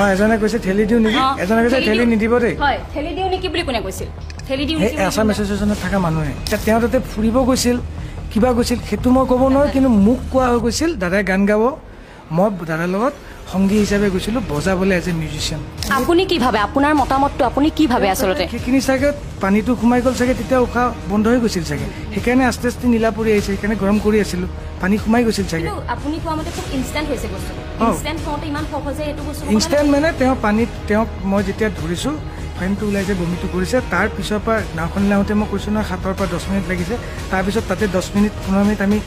অঁ, এজনে কৈছে ঠেলি দিওঁ নেকি, এজনে কৈছে ঠেলি নিদিব দেই। হয়, ঠেলি দিওঁ নেকি বুলি কোনে কৈছিল? ঠেলি দিওঁ সেই আছাম এছ'চিয়েশ্যনত থকা মানুহে। এতিয়া তেওঁ তাতে ফুৰিব গৈছিল, কিবা গৈছিল সেইটো মই ক'ব নোৱাৰোঁ, কিন্তু মোক কোৱা হৈ গৈছিল দাদাই গান গাব, মই দাদাৰ লগত সংগী হিচাপে গৈছিলোঁ বজাবলৈ এজ এ মিউজিচিয়ান। আপুনি কি ভাবে, আপোনাৰ মতামতটো আপুনি কি ভাবে আচলতে? সেইখিনি চাগে পানীটো সোমাই গ'ল চাগে, তেতিয়া উশাহ বন্ধ হৈ গৈছিল চাগে, সেইকাৰণে আস্তে আস্তে নীলা পৰি আহিছে, সেইকাৰণে গৰম কৰি আছিলোঁ, পানী সোমাই গৈছিল চাগে। আপুনি কোৱা মতে খুব ইনষ্টেণ্ট হৈছে বস্তুটো। ইনষ্টেণ্ট হওঁতে ইমান সহজে এইটো বস্তু ইনষ্টেণ্ট মানে তেওঁ পানীত তেওঁক মই যেতিয়া ধৰিছোঁ, ফেনটো ওলাইছে, বমিটো কৰিছে, তাৰ পিছৰ পৰা নাওখনলৈ আহোঁতে মই কৈছোঁ নহয় 7ৰ পৰা 10 মিনিট লাগিছে, তাৰপিছত তাতে 10 মিনিট 15 মিনিট আমি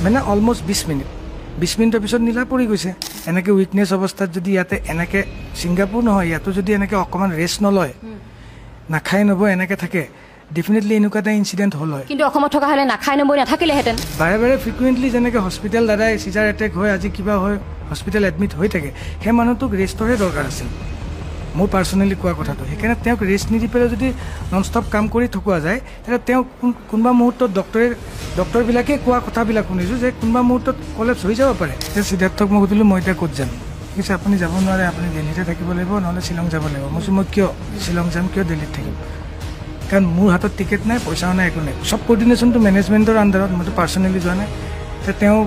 মানে অলমষ্ট 20 মিনিট, 20 মিনিটৰ পিছত নীলা পৰি গৈছে। এনেকৈ উইকনেছ অৱস্থাত যদি ইয়াতে এনেকৈ ছিংগাপুৰ নহয়, ইয়াতো যদি এনেকৈ অকণমান ৰেষ্ট নলয়, নাখাই নবৈ এনেকৈ থাকে, ডেফিনেটলি এনেকুৱা এটা ইনচিডেণ্ট হ'ল হয়। কিন্তু অসমত থকা হ'লে নাখাই নবৈ নাথাকিলেহেঁতেন। বাৰে বাৰে ফ্ৰিকুৱেণ্টলি যেনেকৈ হস্পিটেল দাদাই চিজাৰ এটেক হয়, আজি কিবা হয়, হস্পিটেল এডমিট হৈ থাকে, সেই মানুহটোক ৰেষ্টৰহে দৰকাৰ আছিল, মোৰ পাৰ্চনেলি কোৱা কথাটো। সেইকাৰণে তেওঁক ৰেষ্ট নিদি পেলাই যদি নন ষ্টপ কাম কৰি থকা যায়, তেতিয়া তেওঁ কোনোবা মুহূৰ্তত ডক্টৰবিলাকে কোৱা কথাবিলাক শুনিছোঁ যে কোনোবা মুহূৰ্তত কলেপছ হৈ যাব পাৰে। এতিয়া সিদ্ধাৰ্থক মই সুধিলোঁ মই এতিয়া ক'ত যাম, কৈছে আপুনি যাব নোৱাৰে, আপুনি দিল্লীতে থাকিব লাগিব, নহ'লে শ্বিলং যাব লাগিব। মই কৈছোঁ মই কিয় শ্বিলং যাম, কিয় দিল্লীত থাকিম, কাৰণ মোৰ হাতত টিকেট নাই, পইচাও নাই, একো নাই, চব কৰ্ডিনেশ্যনটো মেনেজমেণ্টৰ আণ্ডাৰত, মইতো পাৰ্চনেলি যোৱা নাই। তেতিয়া তেওঁ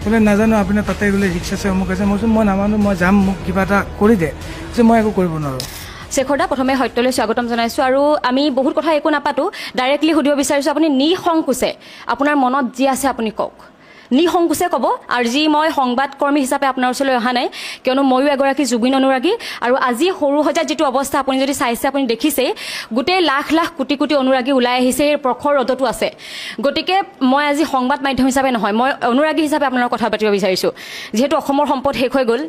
বোলে নাজানো, আপোনাৰ তাতে গ'লে ৰিক্স আছে, অমুক আছে। মই কৈছোঁ মই নামানো, মই যাম, মোক কিবা এটা কৰি দে। যে মই একো কৰিব নোৱাৰোঁ। শেখৰ দা, প্ৰথমে সত্যলৈ স্বাগতম জনাইছোঁ। আৰু আমি বহুত কথা একো নাপাতোঁ, ডাইৰেক্টলি সুধিব বিচাৰিছোঁ, আপুনি নিসংকোচে আপোনাৰ মনত যি আছে আপুনি কওক, নিসংকোচে ক'ব। আৰু যি মই সংবাদকৰ্মী হিচাপে আপোনাৰ ওচৰলৈ অহা নাই, কিয়নো ময়ো এগৰাকী জুবিন অনুৰাগী, আৰু আজি সৰু সজাত যিটো অৱস্থা আপুনি যদি চাইছে, আপুনি দেখিছেই গোটেই লাখ লাখ কোটি কোটি অনুৰাগী ওলাই আহিছে, এই প্ৰখৰ ৰ'দতো আছে। গতিকে মই আজি সংবাদ মাধ্যম হিচাপে নহয়, মই অনুৰাগী হিচাপে আপোনাৰ লগত কথা পাতিব বিচাৰিছোঁ। যিহেতু অসমৰ সম্পদ শেষ হৈ গ'ল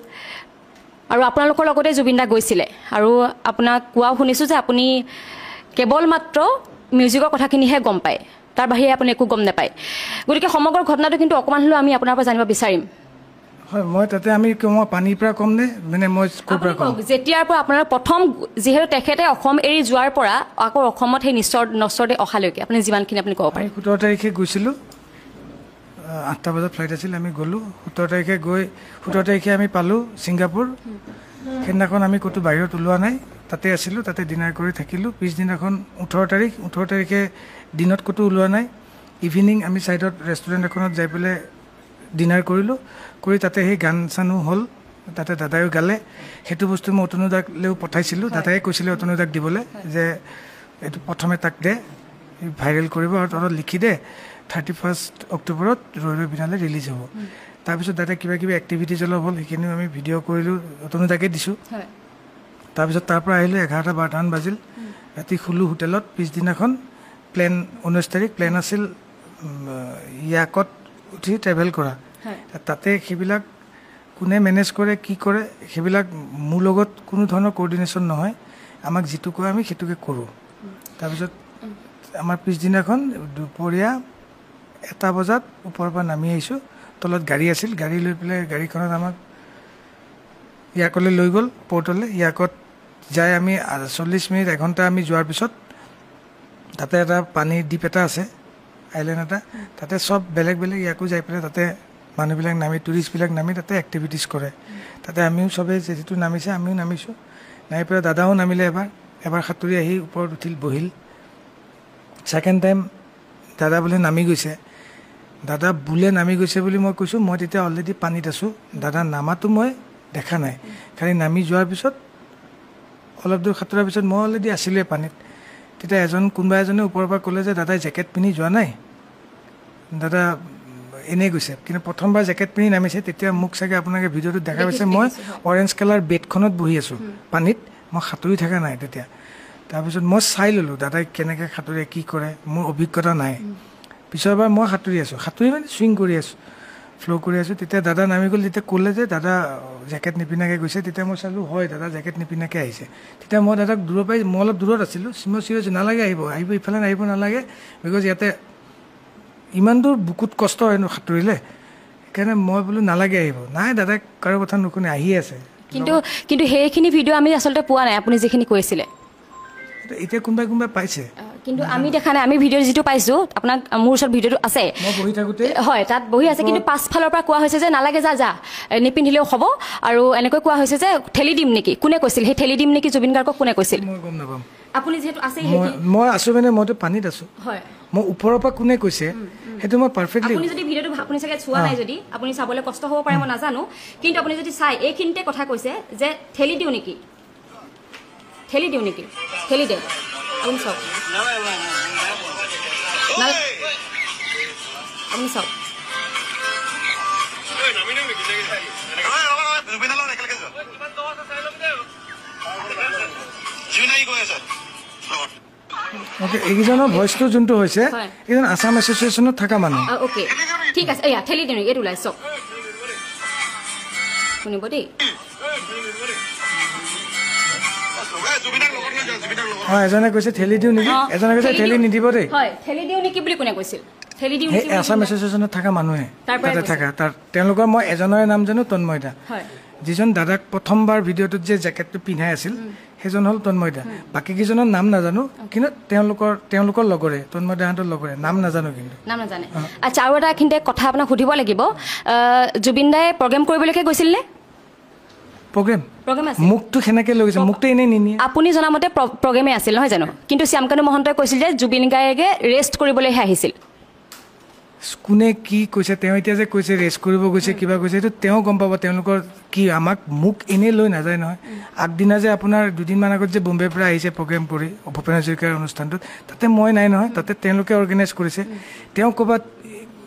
আৰু আপোনালোকৰ লগতে জুবিন দা গৈছিলে, আৰু আপোনাক কোৱাও শুনিছোঁ যে আপুনি কেৱল মাত্ৰ মিউজিকৰ কথাখিনিহে গম পায়, তাৰ বাহিৰে আপুনি একো গম নাপায়। গতিকে সমগ্ৰ ঘটনাটো কিন্তু অকণমান হ'লেও আমি আপোনাৰ পৰা জানিব বিচাৰিম। হয়, মই তাতে আমি মই পানীৰ পৰা ক'ম নে মানে মই ক'ৰ পৰা ক'ম? যেতিয়াৰ পৰা আপোনাৰ প্ৰথম, যিহেতু তেখেতে অসম এৰি যোৱাৰ পৰা আকৌ অসমত সেই নশ্বৰতে অহালৈকে আপুনি যিমানখিনি আপুনি ক'ব পাৰে। 17 তাৰিখে গৈছিলোঁ, 8টা বজাত ফ্লাইট আছিল, আমি গ'লোঁ 17 তাৰিখে গৈ 17 তাৰিখে আমি পালোঁ ছিংগাপুৰ। সেইদিনাখন আমি ক'তো বাহিৰত ওলোৱা নাই, তাতে আছিলোঁ, তাতে ডিনাৰ কৰি থাকিলোঁ। পিছদিনাখন 18 তাৰিখ, 18 তাৰিখে দিনত ক'তো ওলোৱা নাই, ইভিনিং আমি ছাইডত ৰেষ্টুৰেণ্ট এখনত যাই পেলাই ডিনাৰ কৰিলোঁ, কৰি তাতে সেই গান চানো হ'ল, তাতে দাদায়ো গালে। সেইটো বস্তু মই অতনু দাকলৈও পঠাইছিলোঁ, দাদায়ে কৈছিলে অতনু দাক দিবলৈ যে এইটো প্ৰথমে তাক দে, ভাইৰেল কৰিব আৰু তলত লিখি দে 31 অক্টোবৰত ৰৈ ৰৈ বিনালে ৰিলিজ হ'ব। তাৰপিছত দাদা কিবা কিবি এক্টিভিটিজ অলপ হ'ল, সেইখিনিও আমি ভিডিঅ' কৰিলোঁ, অতনু দাকে দিছোঁ। তাৰপিছত তাৰ পৰা আহিলোঁ 11টা 12টামান বাজিল, ৰাতি শুলোঁ হোটেলত। পিছদিনাখন প্লেন 19 তাৰিখ প্লেন আছিল ইয়াকত উঠি ট্ৰেভেল কৰা, তাতে সেইবিলাক কোনে মেনেজ কৰে কি কৰে সেইবিলাক মোৰ লগত কোনো ধৰণৰ কৰ্ডিনেশ্যন নহয়, আমাক যিটো কয় আমি সেইটোকে কৰোঁ। তাৰপিছত আমাৰ পিছদিনাখন দুপৰীয়া 1টা বজাত ওপৰৰ পৰা নামি আহিছোঁ, তলত গাড়ী আছিল, গাড়ী লৈ পেলাই গাড়ীখনত আমাক ইয়াকলৈ লৈ গ'ল পৰ্টলৈ। ইয়াকত যাই আমি 40 মিনিট এঘণ্টা আমি যোৱাৰ পিছত তাতে এটা পানীৰ দ্বীপ এটা আছে, আইলেণ্ড এটা, তাতে চব বেলেগ বেলেগ ইয়াকো যাই পেলাই তাতে মানুহবিলাক নামি, টুৰিষ্টবিলাক নামি তাতে এক্টিভিটিছ কৰে। তাতে আমিও চবেই যিটো নামিছে আমিও নামিছোঁ, নামি পেলাই দাদাও নামিলে এবাৰ, এবাৰ সাঁতুৰি আহি ওপৰত উঠিল, বহিল। ছেকেণ্ড টাইম দাদা বোলে নামি গৈছে, দাদা বোলে নামি গৈছে বুলি মই কৈছোঁ, মই তেতিয়া অলৰেডি পানীত আছোঁ, দাদা নামাটো মই দেখা নাই, খালি নামি যোৱাৰ পিছত অলপ দূৰ সাঁতোৰাৰ পিছত মই অলৰেডি আছিলোঁৱে পানীত। তেতিয়া এজন কোনোবা এজনে ওপৰৰ পৰা ক'লে যে দাদাই জেকেট পিন্ধি যোৱা নাই, দাদা এনেই গৈছে, কিন্তু প্ৰথমবাৰ জেকেট পিন্ধি নামিছে। তেতিয়া মোক চাগে আপোনালোকে ভিডিঅ'টোত দেখা পাইছে, মই অৰেঞ্জ কালাৰ বেডখনত বহি আছোঁ পানীত, মই সাঁতুৰি থকা নাই তেতিয়া। তাৰপিছত মই চাই ল'লোঁ দাদাই কেনেকৈ সাঁতুৰে কি কৰে, মোৰ অভিজ্ঞতা নাই। পিছৰবাৰ মই সাঁতুৰি আছোঁ, সাঁতুৰি মানে চুইং কৰি আছোঁ, ফ্ল' কৰি আছোঁ, তেতিয়া দাদা নামি গ'ল। তেতিয়া ক'লে যে দাদা জেকেট নিপিন্ধাকৈ গৈছে। তেতিয়া মই চালোঁ হয় দাদা জেকেট নিপিন্ধাকৈ আহিছে। তেতিয়া মই দাদাক দূৰৰ পৰাই, মই অলপ দূৰত আছিলোঁ, মই চিঞৰিছোঁ নালাগে আহিব, আহিব ইফালে আহিব নালাগে, because ইয়াতে ইমান দূৰ বুকুত কষ্ট হয় ন সাঁতুৰিলে, সেইকাৰণে মই বোলো নালাগে আহিব। নাই দাদাই কাৰো কথা নুশুনে, আহি আছে। কিন্তু কিন্তু সেইখিনি ভিডিঅ' আমি আচলতে পোৱা নাই, আপুনি যিখিনি কৈছিলে। এতিয়া কোনোবাই কোনোবাই পাইছে, কিন্তু আমি দেখা নাই। আমি ভিডিঅ' যিটো পাইছোঁ, আপোনাক মোৰ ওচৰত ভিডিঅ'টো আছে, মই বহি থাকোঁতে হয় তাত বহি আছে, কিন্তু পাছফালৰ পৰা কোৱা হৈছে যে নালাগে, যা যা, নিপিন্ধিলেও হ'ব। আৰু এনেকৈ কোৱা হৈছে যে ঠেলি দিম নেকি? কোনে কৈছিল সেই ঠেলি দিম নেকি জুবিন গাৰ্গক? কোনে কৈছিল? মই গম নাপাম। আপুনি যিহেতু আছে, মই আছোঁ, মানে মইতো পানীত আছোঁ, হয়, মই ওপৰৰ পৰা কোনে কৈছে সেইটো মই পাৰফেক্টলি, আপুনি যদি ভিডিঅ'টো আপুনি চাগে চোৱা নাই, যদি আপুনি চাবলৈ কষ্ট হ'ব পাৰে মই নাজানো, কিন্তু আপুনি যদি চাই এইখিনিতে কথা কৈছে যে ঠেলি দিওঁ নেকি, ঠেলি দিওঁ নেকি, ঠেলি দে। আপুনি চাওক, আপুনি চাওক, এইকেইজনৰ ভইচটো যোনটো হৈছে, এইজন আছাম এছ'চিয়েশ্যনত থকা মানুহ। অ'কে, ঠিক আছে, এয়া ঠেলি দিওঁ, এইটো ওলাই চাওক, শুনিব দেই। এজনে কৈছে ঠেলি দিওঁ নেকি, এজনে কৈছে ঠেলি নিদিব দেই। ঠেলি দিওঁ নেকি বুলি কোনে কৈছিল? ঠেলি দিওঁ সেই আছাম এছ'চিয়েশ্যনত থকা মানুহে, তাতে থকা তাৰ তেওঁলোকৰ মই এজনৰে নাম জানো, তন্ময় দা। যিজন দাদাক প্ৰথমবাৰ ভিডিঅ'টোত যে জেকেটটো পিন্ধাই আছিল সেইজন হ'ল তন্ময় দা। বাকীকেইজনৰ নাম নাজানো, কিন্তু তেওঁলোকৰ লগৰে, তন্ময় দাহঁতৰ লগৰে, নাম নাজানো, কিন্তু নাম নাজানে। আচ্ছা, আৰু এটা এইখিনিতে কথা আপোনাক সুধিব লাগিব, জুবিন দাই প্ৰগ্ৰেম কৰিবলৈকে গৈছিল নে? প্ৰগ্ৰেম মোকতো সেনেকে লৈ গৈছে, মোকতো এনেই নিনিয়ে। আপুনি জনামতে প্ৰগ্ৰেমে আছিল নহয় জানো? কিন্তু শ্যামকানু মহন্তই কৈছিল যে জুবিন গাৰ্গে ৰেষ্ট কৰিবলৈহে আহিছিল। কোনে কি কৈছে, তেওঁ এতিয়া যে কৈছে ৰেষ্ট কৰিব গৈছে কিবা কৈছে, সেইটো তেওঁ গম পাব। তেওঁলোকৰ কি, আমাক মোক এনেই লৈ নাযায় নহয়। আগদিনা যে আপোনাৰ দুদিনমান আগত যে বোম্বেৰ পৰা আহিছে প্ৰগ্ৰেম কৰি ভূপেন হাজৰিকাৰ অনুষ্ঠানটোত, তাতে মই নাই নহয়, তাতে তেওঁলোকে অৰ্গেনাইজ কৰিছে। তেওঁ ক'ৰবাত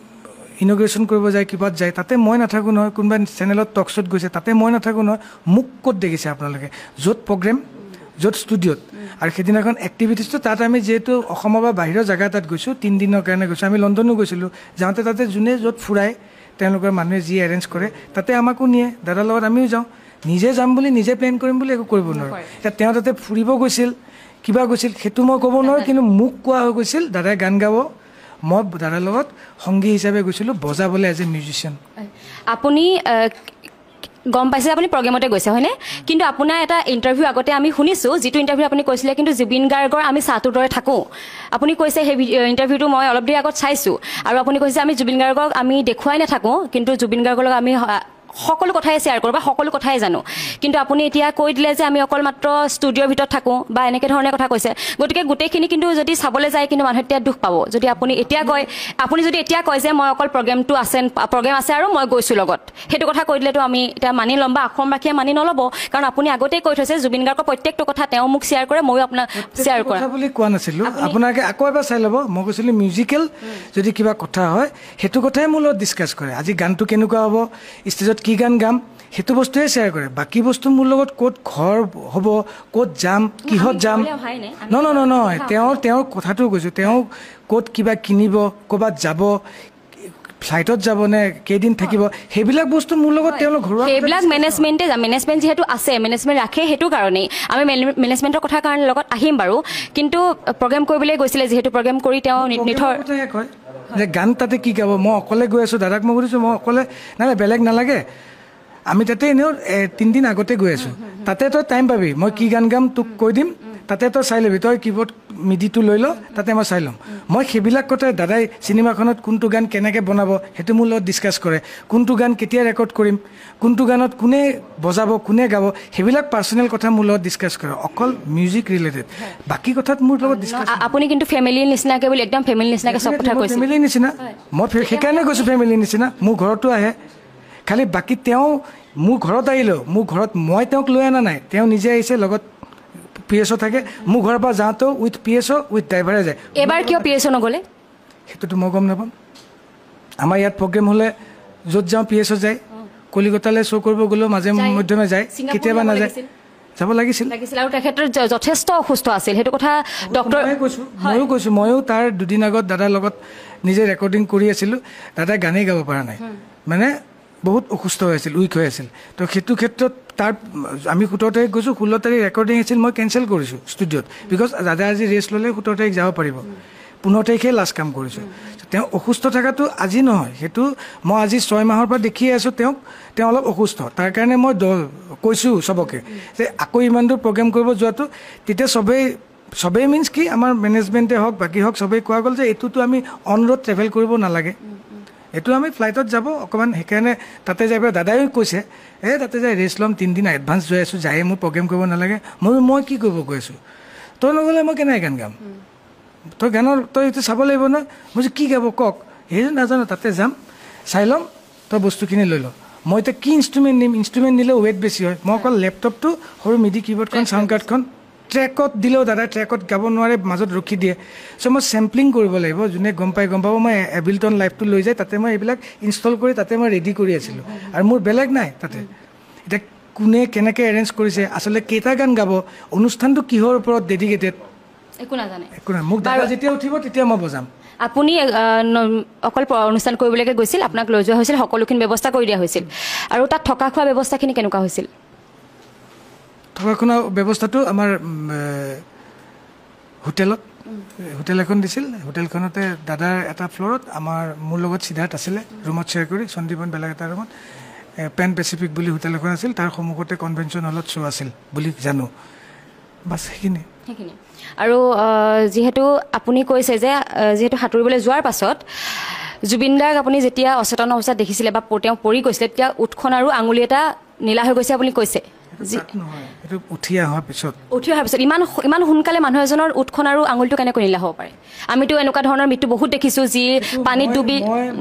ইনগ্ৰেশ্যন কৰিব যায়, কিবাত যায়, তাতে মই নাথাকোঁ নহয়। কোনোবা চেনেলত টক শ্ব'ত গৈছে, তাতে মই নাথাকোঁ নহয়। মোক ক'ত দেখিছে আপোনালোকে? য'ত প্ৰগ্ৰেম, য'ত ষ্টুডিঅ'ত। আৰু সেইদিনাখন এক্টিভিটিছটো তাত আমি যিহেতু অসমৰ বা বাহিৰৰ জেগা এটাত গৈছোঁ, 3 দিনৰ কাৰণে গৈছোঁ। আমি লণ্ডনো গৈছিলোঁ। যাওঁতে তাতে যোনে য'ত ফুৰাই, তেওঁলোকৰ মানুহে যি এৰেঞ্জ কৰে তাতে আমাকো নিয়ে, দাদাৰ লগত আমিও যাওঁ। নিজে যাম বুলি, নিজে প্লেন কৰিম বুলি একো কৰিব নোৱাৰোঁ। এতিয়া তেওঁ তাতে ফুৰিব গৈছিল, কিবা গৈছিল, সেইটো মই ক'ব নোৱাৰোঁ, কিন্তু মোক কোৱা হৈ গৈছিল দাদাই গান গাব, মই দাদাৰ লগত সংগী হিচাপে গৈছিলোঁ বজাবলৈ এজ এ মিউজিচিয়ান। আপুনি গম পাইছে আপুনি প্ৰগ্ৰেমতে গৈছে হয়নে? কিন্তু আপোনাৰ এটা ইণ্টাৰভিউ আগতে আমি শুনিছোঁ, যিটো ইণ্টাৰভিউ আপুনি কৈছিলে কিন্তু জুবিন গাৰ্গৰ আমি ছাঁটোৰ দৰে থাকোঁ। আপুনি কৈছে, সেই ইণ্টাৰভিউটো মই অলপ দেৰি আগত চাইছোঁ, আৰু আপুনি কৈছে আমি জুবিন গাৰ্গক আমি দেখুৱাই নাথাকোঁ, কিন্তু জুবিন গাৰ্গৰ লগত আমি সকলো কথাই শ্বেয়াৰ কৰোঁ বা সকলো কথাই জানো। কিন্তু আপুনি এতিয়া কৈ দিলে যে আমি অকল মাত্ৰ ষ্টুডিঅ'ৰ ভিতৰত থাকোঁ বা এনেকৈ ধৰণে কথা কৈছে। গতিকে গোটেইখিনি কিন্তু যদি চাবলৈ যায় কিন্তু মানুহে তেতিয়া দুখ পাব। যদি আপুনি এতিয়া কয়, আপুনি যদি এতিয়া কয় যে মই অকল প্ৰগ্ৰেমটো আছে, প্ৰগ্ৰেম আছে আৰু মই গৈছোঁ লগত, সেইটো কথা কৈ দিলেতো আমি এতিয়া মানি ল'ম বা অসমবাসীয়ে মানি নল'ব। কাৰণ আপুনি আগতেই কৈ থৈছে জুবিন গাৰ্গৰ প্ৰত্যেকটো কথা তেওঁ মোক শ্বেয়াৰ কৰে, ময়ো আপোনাক শ্বেয়াৰ কৰা বুলি কোৱা নাছিলোঁ। আপোনালোকে আকৌ এবাৰ চাই ল'ব। মই কৈছিলোঁ মিউজিকেল যদি কিবা কথা হয় সেইটো কথাই মোৰ লগত ডিছকাছ কৰে। আজি গানটো কেনেকুৱা হ'ব, ষ্টেজত কি গান গাম, সেইটো বস্তুৱে শ্বেয়াৰ কৰে। বাকী বস্তু মোৰ লগত ক'ত ঘৰ হ'ব, ক'ত যাম, কিহত যাম, ন ন ন নহয়, তেওঁৰ কথাটো কৈছোঁ। তেওঁ ক'ত কিবা কিনিব, ক'ৰবাত যাব, ফ্লাইটত যাব নে কেইদিন থাকিব, সেইবিলাক বস্তু মোৰ লগত তেওঁলোক ঘৰুৱা সেইবিলাক মেনেজমেণ্টে, মেনেজমেণ্ট যিহেতু আছে, মেনেজমেণ্ট ৰাখে, সেইটো কাৰণেই আমি মেনেজমেণ্টৰ কথাৰ কাৰণে লগত আহিম বাৰু। কিন্তু প্ৰগ্ৰেম কৰিবলৈ গৈছিলে যিহেতু প্ৰগ্ৰেম কৰি তেওঁ নিথৰ কয় যে গান তাতে কি গাব, মই অকলে গৈ আছোঁ। দাদাক মই সুধিছোঁ, মই অকলে, নাই নাই বেলেগ নালাগে, আমি তাতে এনেও 3 দিন আগতে গৈ আছোঁ, তাতে তই টাইম পাবি, মই কি গান গাম তোক কৈ দিম, তাতে তই চাই ল'বি, তই কীবৰ্ড মিডিটো লৈ ল, তাতে মই চাই ল'ম। মই সেইবিলাক কথাই দাদাই চিনেমাখনত কোনটো গান কেনেকৈ বনাব সেইটো মোৰ লগত ডিছকাছ কৰে, কোনটো গান কেতিয়া ৰেকৰ্ড কৰিম, কোনটো গানত কোনে বজাব, কোনে গাব, সেইবিলাক পাৰ্চনেল কথা মোৰ লগত ডিছকাছ কৰে, অকল মিউজিক ৰিলেটেড। বাকী কথাত মোৰ লগত ডিছকাছ। আপুনি কিন্তু ফেমিলিৰ নিচিনাকৈ বুলি, একদম ফেমিলিৰ নিচিনাকৈ চব কথা কৈছে। ফেমিলিৰ নিচিনা, মই সেইকাৰণে কৈছোঁ ফেমিলিৰ নিচিনা। মোৰ ঘৰতো আহে, খালি বাকী তেওঁ মোৰ ঘৰত আহিলেও মোৰ ঘৰত মই তেওঁক লৈ অনা নাই, তেওঁ নিজে আহিছে, লগত পি এছ অ' থাকে। মোৰ ঘৰৰ পৰা যাওঁতেও with P S O', with ড্ৰাইভাৰে যায়। এইবাৰ কিয় পি এছ অ' নগ'লে? সেইটোতো মই গম নাপাম। আমাৰ ইয়াত প্ৰগ্ৰেম হ'লে য'ত যাওঁ পি এছ অ' যায়। কলিকতালৈ শ্ব' কৰিব গ'লেও মাজে মধ্যমে যায়, কেতিয়াবা নাযায়। যাব লাগিছিল। লাগিছিল। আৰু তেখেতৰ যথেষ্ট অসুস্থ আছিল, সেইটো কথা ডক্টৰ কৈছোঁ, ময়ো কৈছোঁ। ময়ো তাৰ দুদিন আগত দাদাৰ লগত নিজে ৰেকৰ্ডিং কৰি আছিলোঁ, দাদাই গানেই গাব পৰা নাই, মানে বহুত অসুস্থ হৈ আছিল, উইক হৈ আছিল। তো সেইটো ক্ষেত্ৰত তাৰ আমি 17 তাৰিখ গৈছোঁ, 16 তাৰিখ ৰেকৰ্ডিং আছিল, মই কেঞ্চেল কৰিছোঁ ষ্টুডিঅ'ত, because দাদা আজি ৰেষ্ট ল'লে 17 তাৰিখ যাব পাৰিব। 15 তাৰিখে লাষ্ট কাম কৰিছোঁ। তেওঁ অসুস্থ থকাটো আজি নহয়, সেইটো মই আজি 6 মাহৰ পৰা দেখিয়ে আছোঁ তেওঁক, তেওঁ অলপ অসুস্থ। তাৰ কাৰণে মই কৈছোঁ চবকে যে আকৌ ইমান দূৰ প্ৰগ্ৰেম কৰিব যোৱাটো, তেতিয়া চবেই চবেই মিনছ কি আমাৰ মেনেজমেণ্টে হওক বাকী হওক চবেই কোৱা গ'ল যে এইটোতো আমি অন ৰোড ট্ৰেভেল কৰিব নালাগে, এইটো আমি ফ্লাইটত যাব অকণমান। সেইকাৰণে তাতে যাই পেলাই দাদায়ো কৈছে এই তাতে যাই ৰেষ্ট ল'ম, 3 দিন এডভান্স গৈ আছোঁ, যায়ে মোৰ প্ৰগ্ৰেম কৰিব নালাগে। মই কি কৰিব গৈ আছোঁ, তই নগ'লে মই কেনেকৈ গান গাম, তই গানৰ তই এইটো চাব লাগিব নহয়। মই কি গাব কওক, সেইটো নাজানো, তাতে যাম চাই ল'ম, তই বস্তুখিনি লৈ ল। মই এতিয়া কি ইনষ্ট্ৰুমেণ্ট নিম, ইনষ্ট্ৰুমেণ্ট নিলেও ৱেইট বেছি হয়। মই অকল লেপটপটো, সৰু মিডি কীবৰ্ডখন, চাউণ্ড কাৰ্ডখন, ট্ৰেকত দিলেও দাদাই ট্ৰেকত গাব নোৱাৰে, মাজত ৰখি দিয়ে। চ' মই চেম্পলিং কৰিব লাগিব, যোনে গম পাই গম পাব। মই এবিলটন লাইভটো লৈ যায় তাতে মই এইবিলাক ইনষ্টল কৰি তাতে মই ৰেডি কৰি আছিলোঁ, আৰু মোৰ বেলেগ নাই তাতে। এতিয়া কোনে কেনেকৈ এৰেঞ্জ কৰিছে, আচলতে কেইটা গান গাব, অনুষ্ঠানটো কিহৰ ওপৰত ডেডিকেটেড, একো নাজানে, একো নাই। মোক দাদা যেতিয়া উঠিব তেতিয়া মই বজাম। আপুনি অকল অনুষ্ঠান কৰিবলৈকে গৈছিল, আপোনাক লৈ যোৱা হৈছিল, সকলোখিনি ব্যৱস্থা কৰি দিয়া হৈছিল। আৰু তাত থকা খোৱা ব্যৱস্থাখিনি কেনেকুৱা হৈছিল? থকা খোৱা ব্যৱস্থাটো আমাৰ হোটেলত, হোটেল এখন দিছিল, হোটেলখনতে দাদাৰ এটা ফ্ল'ৰত, আমাৰ মোৰ লগত সিদ্ধাৰ্থ আছিলে ৰুমত শ্বেয়াৰ কৰি, সন্দীপন বেলেগ এটা ৰুমত। পেন পেচিফিক বুলি হোটেল এখন আছিল, তাৰ সন্মুখতে কনভেনশ্যন হলত শ্ব' আছিল বুলি জানো, বাছ সেইখিনি। আৰু যিহেতু আপুনি কৈছে যে যিহেতু সাঁতুৰিবলৈ যোৱাৰ পাছত জুবিন দাক আপুনি যেতিয়া অচেতন অৱস্থাত দেখিছিলে বা তেওঁ পৰি গৈছিলে, তেতিয়া উঠখন আৰু আঙুলি এটা নীলা হৈ গৈছে আপুনি কৈছে। উঠি অহাৰ পিছত, উঠি অহাৰ পিছত ইমান ইমান সোনকালে মানুহ এজনৰ উঠখন আৰু আঙুলিটো কেনেকৈ নীলা হ'ব পাৰে? আমিতো এনেকুৱা ধৰণৰ মৃত্যু বহুত দেখিছোঁ যি পানীত ডুবি।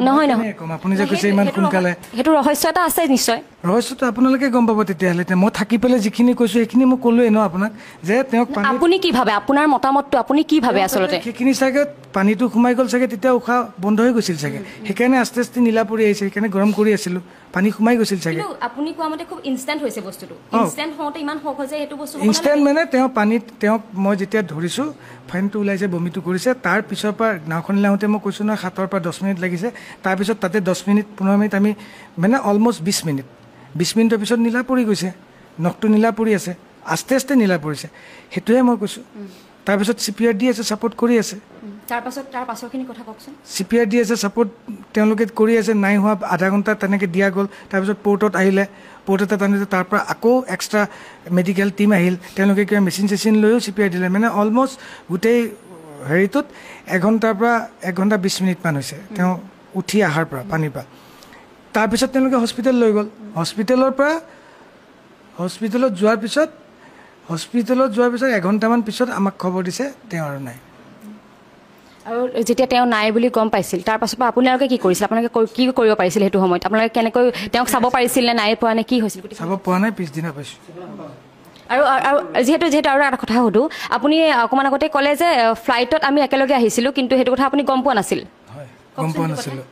নহয় নহয়, আপুনি যে কৈছে ইমান সোনকালে, সেইটো ৰহস্য এটা আছে নিশ্চয়। ৰহস্যটো আপোনালোকে গম পাব তেতিয়াহ'লে। মই থাকি পেলাই যিখিনি কৈছোঁ সেইখিনি মই ক'লোৱেই ন আপোনাক, যে তেওঁক আপুনি কি ভাবে, আপোনাৰ মতামতটো আপুনি কি ভাবে আচলতে? সেইখিনি চাগে পানীটো সোমাই গ'ল চাগে, তেতিয়া উশাহ বন্ধ হৈ গৈছিল চাগে, সেইকাৰণে আস্তে আস্তে নীলা পৰি আহিছে, সেইকাৰণে গৰম কৰি আছিলোঁ, পানী সোমাই গৈছিল চাগে। আপুনি কোৱা মতে খুব ইনষ্টেণ্ট হৈছে বস্তুটো, ইনষ্টেণ্ট হওঁতে ইমান সহজে সেইটো বস্তু ইনষ্টেণ্ট মানে তেওঁ পানীত, তেওঁক মই যেতিয়া ধৰিছোঁ ফাইনটো ওলাইছে, বমিটো কৰিছে, তাৰ পিছৰ পৰা নাওখনলৈ আহোঁতে মই কৈছোঁ নহয় 7ৰ পৰা 10 মিনিট লাগিছে। তাৰপিছত তাতে 10 মিনিট 15 মিনিট আমি মানে অলমষ্ট 20 মিনিট, 20 মিনিটৰ পিছত নীলা পৰি গৈছে, নখটো নীলা পৰি আছে, আস্তে আস্তে নীলা পৰিছে, সেইটোহে মই কৈছোঁ। তাৰপিছত চি পি আৰ দি আছে, ছাপৰ্ট কৰি আছে। চি পি আৰ দি আছে, ছাপৰ্ট তেওঁলোকে কৰি আছে, নাই হোৱা আধা ঘণ্টা তেনেকৈ দিয়া গ'ল। তাৰপিছত পৰ্টত আহিলে, পৰ্টত আনিলে, তাৰ পৰা আকৌ এক্সট্ৰা মেডিকেল টীম আহিল, তেওঁলোকে কিবা মেচিন চেচিন লৈও চি পি আৰ দিলে। মানে অলমষ্ট গোটেই হেৰিটোত 1 ঘণ্টাৰ পৰা 1 ঘণ্টা 20 মিনিটমান হৈছে তেওঁ উঠি অহাৰ পৰা পানীৰ পৰা। তাৰপিছত তেওঁলোকে হস্পিটেল লৈ গ'ল। হস্পিটেলৰ পৰা হস্পিটেলত যোৱাৰ পিছত, হস্পিটেলত যোৱাৰ পিছত 1 ঘণ্টামান পিছত আমাক খবৰ দিছে তেওঁ আৰু নাই। আৰু যেতিয়া তেওঁ নাই বুলি গম পাইছিল তাৰ পাছৰ পৰা আপোনালোকে কি কৰিছিল? আপোনালোকে কি কৰিব পাৰিছিল সেইটো সময়ত? আপোনালোকে কেনেকৈ তেওঁক চাব পাৰিছিল নে নাই পোৱা নে কি হৈছিল? চাব পোৱা নাই, পিছদিনা পাইছোঁ। আৰু আৰু যিহেতু যিহেতু আৰু এটা কথা সুধোঁ, আপুনি অকণমান আগতে ক'লে যে ফ্লাইটত আমি একেলগে আহিছিলোঁ, কিন্তু সেইটো কথা আপুনি গম পোৱা নাছিল। হয়, গম পোৱা নাছিলোঁ।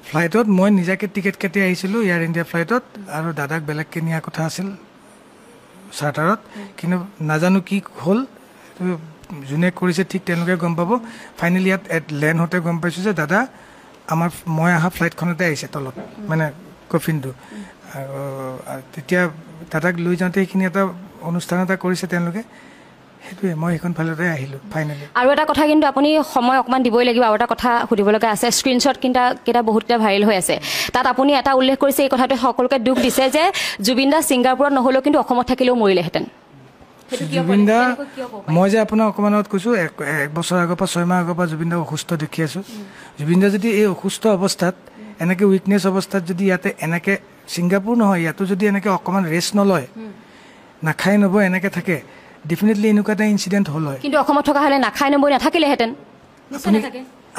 ফ্লাইটত মই নিজাকৈ টিকেট কাটি আহিছিলোঁ এয়াৰ ইণ্ডিয়া ফ্লাইটত, আৰু দাদাক বেলেগকৈ নিয়াৰ কথা আছিল চাৰ্টাৰত, কিন্তু নাজানো কি হ'ল, যোনে কৰিছে ঠিক তেওঁলোকে গম পাব। ফাইনেলি ইয়াত লেণ্ড হওঁতে গম পাইছোঁ যে দাদা আমাৰ মই অহা ফ্লাইটখনতে আহিছে তলত, মানে কফিনটো। আৰু তেতিয়া দাদাক লৈ যাওঁতে সেইখিনি এটা অনুষ্ঠান এটা কৰিছে তেওঁলোকে, সেইটোৱে মই সেইখন ফালতে আহিলোঁ ফাইনেলি। আৰু এটা কথা কিন্তু আপুনি সময় অকণমান দিবই লাগিব, আৰু এটা কথা সুধিব লগা আছে। স্ক্ৰীনশ্বট কেইটা বহুতকেইটা ভাইৰেল হৈ আছে, তাত আপুনি এটা উল্লেখ কৰিছে, এই কথাটোৱে সকলোকে দুখ দিছে যে জুবিন দা ছিংগাপুৰত নহ'লেও কিন্তু অসমত থাকিলেও মৰিলেহেঁতেন। জুবিন দা, মই যে আপোনাক অকণমান আগত কৈছোঁ, 1 বছৰ আগৰ পৰা 6 মাহ আগৰ পৰা জুবিন দাক অসুস্থ দেখি আছোঁ। জুবিন দা যদি এই অসুস্থ অৱস্থাত এনেকৈ উইকনেছ অৱস্থাত যদি ইয়াতে এনেকৈ ছিংগাপুৰ নহয় ইয়াতো যদি এনেকৈ অকণমান ৰেষ্ট নলয়, নাখাই নবয় এনেকৈ থাকে, ডেফিনেটলি এনেকুৱা এটা ইনচিডেণ্ট হ'ল হয়। কিন্তু অসমত থকা হ'লে নাখাই নবৈ নাথাকিলেহেঁতেন।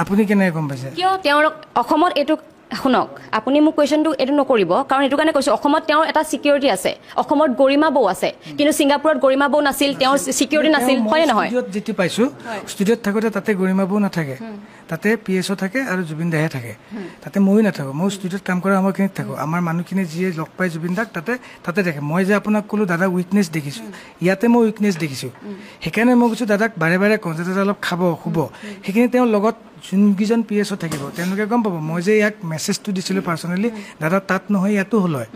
আপুনি কেনেকৈ গম পাইছে? কিয় তেওঁৰ অসমত এইটো শুনক, আপুনি মোক কুৱেশ্যনটো এইটো নকৰিব, কাৰণ এইটো কাৰণে কৈছোঁ অসমত তেওঁৰ এটা ছিকিউৰিটি আছে, অসমত গৰিমা বৌ আছে, কিন্তু ছিংগাপুৰত গৰিমা বৌ নাছিল, তেওঁৰ ছিকিউৰিটি নাছিল, হয়নে নহয়? ষ্টুডিঅ'ত যিটো পাইছোঁ, ষ্টুডিঅ'ত থাকোঁতে তাতে গৰিমা বৌ নাথাকে, তাতে পি এছ অ' থাকে আৰু জুবিন দাহে থাকে, তাতে ময়ো নাথাকোঁ, ময়ো ষ্টুডিঅ'ত কাম কৰা সময়খিনিত থাকোঁ। আমাৰ মানুহখিনি যিয়ে লগ পায় জুবিন দাক তাতে তাতে দেখে। মই যে আপোনাক ক'লোঁ দাদাক উইকনেছ দেখিছোঁ, ইয়াতে মই উইকনেছ দেখিছোঁ, সেইকাৰণে মই কৈছোঁ দাদাক বাৰে বাৰে কওঁ যে দাদা অলপ খাব শুব। সেইখিনি তেওঁৰ লগত যোনকেইজন পি এছ অ' থাকিব তেওঁলোকে গম পাব। মই যে ইয়াক মেছেজটো দিছিলোঁ পাৰ্চনেলি, দাদা তাত নহয় ইয়াতো হ'ল হয়।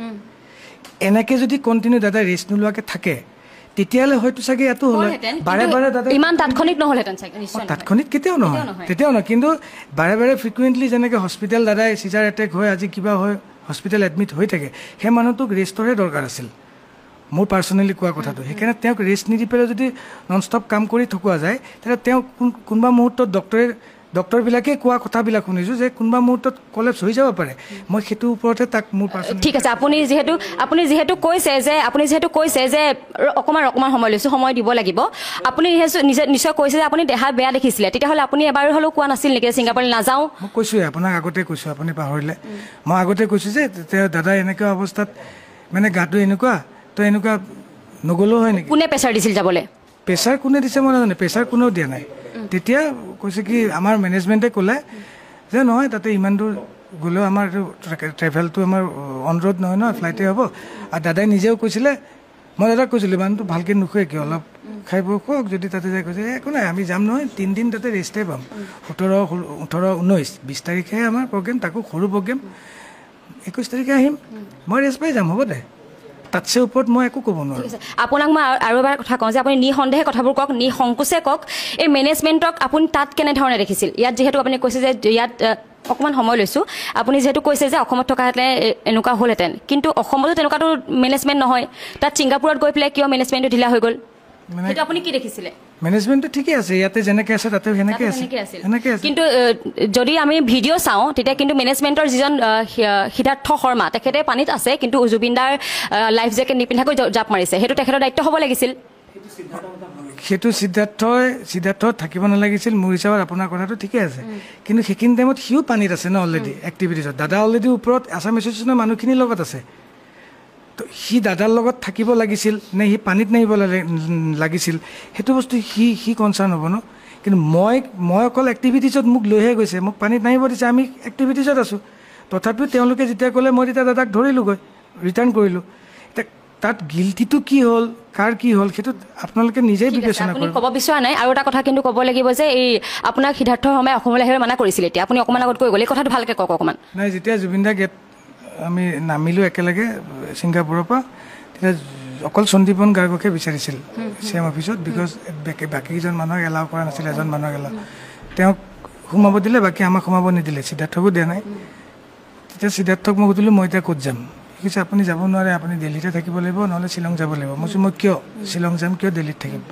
এনেকৈ যদি কণ্টিনিউ দাদা ৰেষ্ট নোলোৱাকৈ থাকে তেতিয়াহ'লে হয়তো চাগে ইয়াতো হ'ল হয়। বাৰে বাৰে দাদা ইমান তাৎক্ষণিক নহ'লহেঁতেন চাগে, তাৎক্ষণিক কেতিয়াও নহয়, তেতিয়াও নহয়, কিন্তু বাৰে বাৰে ফ্ৰিকুৱেণ্টলি যেনেকৈ হস্পিটেল দাদাই চিজাৰ এটেক হয়, আজি কিবা হয়, হস্পিটেল এডমিট হৈ থাকে, সেই মানুহটোক ৰেষ্টৰহে দৰকাৰ আছিল। মোৰ পাৰ্চনেলি কোৱা কথাটো। সেইকাৰণে তেওঁক ৰেষ্ট নিদি পেলাই যদি নন ষ্টপ কাম কৰি থকা যায়, তেতিয়া তেওঁ কোনোবা মুহূৰ্তত ডক্টৰবিলাকে কোৱা কথাবিলাক শুনিছোঁ যে কোনোবা মুহূৰ্তত কলেপছ হৈ যাব পাৰে। মই সেইটোৰ ওপৰতহে তাক মোৰ পাৰ্চনেলি। ঠিক আছে, আপুনি যিহেতু কৈছে যে অকণমান সময় লৈছোঁ, সময় দিব লাগিব। আপুনি নিশ্চয় কৈছে যে আপুনি দেহা বেয়া দেখিছিলে, তেতিয়াহ'লে আপুনি এবাৰ হ'লেও কোৱা নাছিল নেকি ছিংগাপুৰলৈ নাযাওঁ? মই কৈছোঁৱে আপোনাক, আগতে কৈছোঁ, আপুনি পাহৰিলে। মই আগতে কৈছোঁ যে তেওঁ দাদা এনেকুৱা অৱস্থাত মানে গাটো এনেকুৱা, তো এনেকুৱা নগ'লেও হয় নেকি? কোনে প্ৰেছাৰ দিছিল যাবলৈ? প্ৰেছাৰ কোনে দিছে মই নাজানো, প্ৰেছাৰ কোনেও দিয়া নাই। তেতিয়া কৈছে কি আমাৰ মেনেজমেণ্টে ক'লে যে নহয়, তাতে ইমান দূৰ গ'লেও আমাৰ ট্ৰেভেলটো আমাৰ অন ৰোড নহয় নহয়, ফ্লাইটে হ'ব। আৰু দাদাই নিজেও কৈছিলে, মই দাদাক কৈছিলোঁ মানুহটো ভালকৈ নুখুৱে কিয়, অলপ খাই বৈ খুৱাওক, যদি তাতে যাই কৈছে একো নাই, আমি যাম নহয়, 3 দিন তাতে ৰেষ্টে পাম। 17, 18, 19, 20 তাৰিখেহে আমাৰ প্ৰগ্ৰেম, তাকো সৰু প্ৰগ্ৰেম, 21 তাৰিখে আহিম, মই ৰেষ্ট পাই যাম, হ'ব দে। তাতছে ওপৰত মই একো ক'ব নোৱাৰোঁ। আপোনাক মই আৰু এবাৰ কথা কওঁ যে আপুনি নিঃসন্দেহে কথাবোৰ কওক, নিঃসংকোচে কওক। এই মেনেজমেণ্টক আপুনি তাত কেনেধৰণে দেখিছিল? ইয়াত যিহেতু আপুনি কৈছে যে ইয়াত অকণমান সময় লৈছোঁ, আপুনি যিহেতু কৈছে যে অসমত থকাহেঁতেন এনেকুৱা হ'লহেঁতেন, কিন্তু অসমতো তেনেকুৱাতো মেনেজমেণ্ট নহয়। তাত ছিংগাপুৰত গৈ পেলাই কিয় মেনেজমেণ্টটো ঢিলা হৈ গ'ল, সেইটো আপুনি কি দেখিছিলে? মেনেজমেণ্টটো ঠিকেই আছে, ইয়াতে যেনেকৈ আছে তাতে সেনেকৈ আছে। কিন্তু যদি আমি ভিডিঅ' চাওঁ তেতিয়া কিন্তু মেনেজমেণ্টৰ যিজন সিদ্ধাৰ্থ শৰ্মা, তেখেতে পানীত আছে, কিন্তু জুবিনদাৰ লাইফ জেকেট নিপিন্ধাকৈ জাপ মাৰিছে, সেইটো তেখেতৰ দায়িত্ব হ'ব লাগিছিল। সেইটো সিদ্ধাৰ্থ থাকিব নালাগিছিল মোৰ হিচাপত। আপোনাৰ কথাটো ঠিকে আছে, কিন্তু সেইখিনি টাইমত সিও পানীত আছে ন অলৰেডি এক্টিভিটিজত। দাদা অলৰেডি ওপৰত আছাম এছ'চিয়েশ্যনৰ মানুহখিনিৰ লগত আছে, তো সি দাদাৰ লগত থাকিব লাগিছিল নে সি পানীত নামিব লাগিছিল, সেইটো বস্তু সি কনচাৰ্ণ হ'ব ন। কিন্তু মই অকল এক্টিভিটিজত মোক লৈহে গৈছে, মোক পানীত নামিব দিছে, আমি এক্টিভিটিজত আছোঁ। তথাপিও তেওঁলোকে যেতিয়া ক'লে মই তেতিয়া দাদাক ধৰিলোঁগৈ, ৰিটাৰ্ণ কৰিলোঁ। এতিয়া তাত গিল্টিটো কি হ'ল, কাৰ কি হ'ল, সেইটো আপোনালোকে নিজেই বিবেচনা কৰিব। ক'ব বিচৰা নাই। আৰু এটা কথা কিন্তু ক'ব লাগিব যে এই আপোনাক সিদ্ধাৰ্থ শৰ্মাই অসমলৈ আহিবলৈ মানা কৰিছিল, এতিয়া আপুনি অকণমান আগত কৈ গ'ল, এই কথাটো ভালকৈ কওক অকণমান। নাই, যেতিয়া জুবিন দা গেট আমি নামিলোঁ একেলগে ছিংগাপুৰৰ পৰা, তেতিয়া অকল সন্দীপন গাৰ্গকহে বিচাৰিছিল চি এম অফিচত, because বাকীকেইজন মানুহক এলাউ কৰা নাছিল, এজন মানুহক এলাউ, তেওঁক সোমাব দিলে, বাকী আমাক সোমাব নিদিলে, সিদ্ধাৰ্থকো দিয়া নাই। তেতিয়া সিদ্ধাৰ্থক মই সুধিলোঁ মই এতিয়া ক'ত যাম, সি কৈছে আপুনি যাব নোৱাৰে, আপুনি দিল্লীতে থাকিব লাগিব, নহ'লে শ্বিলং যাব লাগিব। মই কৈছোঁ মই কিয় শ্বিলং যাম, কিয় দিল্লীত থাকিম,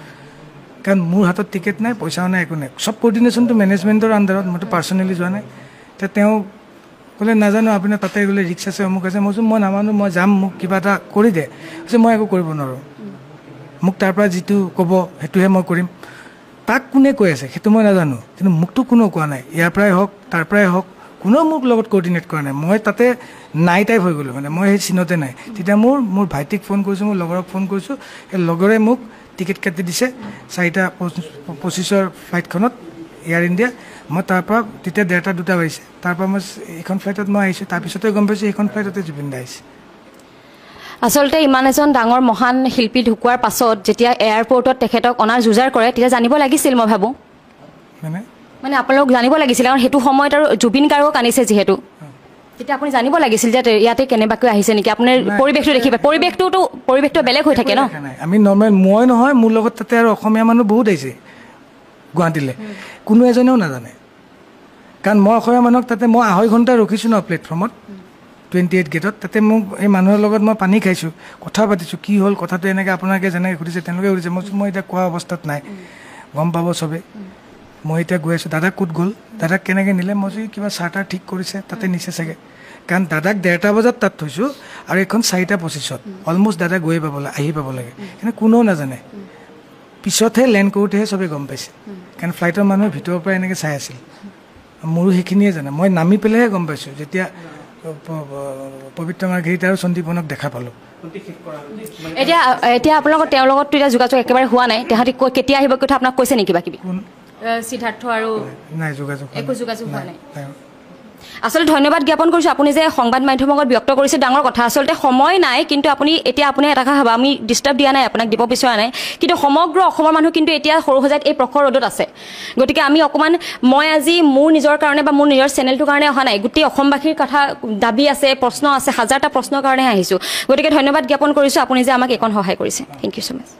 কাৰণ মোৰ হাতত টিকেট নাই, পইচাও নাই, একো নাই, চব কৰ্ডিনেশ্যনটো মেনেজমেণ্টৰ আণ্ডাৰত, মইতো পাৰ্চনেলি যোৱা নাই। তেতিয়া তেওঁ ক'লে নাজানো, আপুনি তাতে গ'লে ৰিক্স আছে, অমুক আছে। মই কৈছোঁ মই নামানো, মই যাম, মোক কিবা এটা কৰি দে। কৈছে মই একো কৰিব নোৱাৰোঁ, মোক তাৰ পৰা যিটো ক'ব সেইটোহে মই কৰিম। তাক কোনে কৈ আছে সেইটো মই নাজানো, কিন্তু মোকতো কোনেও কোৱা নাই, ইয়াৰ পৰাই হওক তাৰ পৰাই হওক, কোনেও মোক লগত কৰ্ডিনেট কৰা নাই। মই তাতে নাই টাইপ হৈ গ'লোঁ, মানে মই সেই চিনতে নাই। তেতিয়া মোৰ ভাইটিক ফোন কৰিছোঁ, মোৰ লগৰক ফোন কৰিছোঁ, সেই লগৰে মোক টিকেট কাটি দিছে 4:25 ফ্লাইটখনত এয়াৰ ইণ্ডিয়া। মই তাৰপৰা তেতিয়া 1:30 2টা বাজিছে, তাৰপৰা মই এইখন ফ্লাইটত মই আহিছোঁ। তাৰপিছতে গম পাইছোঁ এইখন ফ্লাইটতে জুবিন দা আহিছে। আচলতে ইমান এজন ডাঙৰ মহান শিল্পী ঢুকোৱাৰ পাছত যেতিয়া এয়াৰপৰ্টত তেখেতক অনাৰ যোজাৰ কৰে, তেতিয়া জানিব লাগিছিল, মই ভাবোঁ মানে আপোনালোক জানিব লাগিছিল, কাৰণ সেইটো সময়ত আৰু জুবিন গাৰ্গক আনিছে যিহেতু, তেতিয়া আপুনি জানিব লাগিছিল যে ইয়াতে কেনেবাকৈ আহিছে নেকি। আপোনাৰ পৰিৱেশটো দেখিবা, পৰিৱেশটো বেলেগ হৈ থাকে ন। আমি নৰ্মেল, মই নহয়, মোৰ লগত তাতে আৰু অসমীয়া মানুহ বহুত আহিছে গুৱাহাটীলৈ, কোনো এজনেও নাজানে। কাৰণ মই অসমীয়া মানুহক তাতে মই 2.5 ঘণ্টা ৰখিছোঁ ন প্লেটফৰ্মত 28 গেটত, তাতে মোক এই মানুহৰ লগত মই পানী খাইছোঁ, কথা পাতিছোঁ, কি হ'ল কথাটো এনেকৈ আপোনালোকে যেনেকৈ সুধিছে তেওঁলোকে সুধিছে। মই মই এতিয়া কোৱা অৱস্থাত নাই, গম পাব চবেই। মই এতিয়া গৈ আছোঁ, দাদা ক'ত গ'ল, দাদাক কেনেকৈ নিলে, মই কিবা চাৰ্টাৰ ঠিক কৰিছে তাতে নিছে চাগে, কাৰণ দাদাক 1:30 বজাত তাত থৈছোঁ আৰু এইখন 4:25 অলমষ্ট দাদা গৈয়ে পাব আহি পাব লাগে, কিন্তু কোনেও নাজানে। পিছতহে লেণ্ড কৰোঁতেহে চবেই গম পাইছে, কাৰণ ফ্লাইটৰ মানুহে ভিতৰৰ পৰা এনেকৈ চাই আছিল। মোৰো সেইখিনিয়ে জানে, মই নামি পেলাইহে গম পাইছোঁ যেতিয়া পবিত্ৰ মাৰ্ঘেৰিটা আৰু সন্দীপনক দেখা পালোঁ। এতিয়া এতিয়া আপোনালোকৰ তেওঁৰ লগততো এতিয়া যোগাযোগ একেবাৰে হোৱা নাই, তেহাঁতি কেতিয়া আহিব কথা আপোনাক কৈছে নেকি কিবা কিবি? সিদ্ধাৰ্থ আৰু নাই যোগাযোগ, একো যোগাযোগ হোৱা নাই। আচলতে ধন্যবাদ জ্ঞাপন কৰিছোঁ আপুনি যে সংবাদ মাধ্যমৰ আগত ব্যক্ত কৰিছে, ডাঙৰ কথা। আচলতে সময় নাই, কিন্তু আপুনি এতিয়া আপুনি এটা কথা ভাবা, আমি ডিষ্টাৰ্ব দিয়া নাই আপোনাক, দিব বিচৰা নাই, কিন্তু সমগ্ৰ অসমৰ মানুহ কিন্তু এতিয়া সৰুসজাইত এই প্ৰখৰ ৰ'দত আছে। গতিকে আমি অকণমান, মই আজি মোৰ নিজৰ কাৰণে বা মোৰ নিজৰ চেনেলটোৰ কাৰণে অহা নাই, গোটেই অসমবাসীৰ কথা দাবী আছে, প্ৰশ্ন আছে, হাজাৰটা প্ৰশ্নৰ কাৰণেহে আহিছোঁ। গতিকে ধন্যবাদ জ্ঞাপন কৰিছোঁ আপুনি যে আমাক এইকণ সহায় কৰিছে। Thank you so much.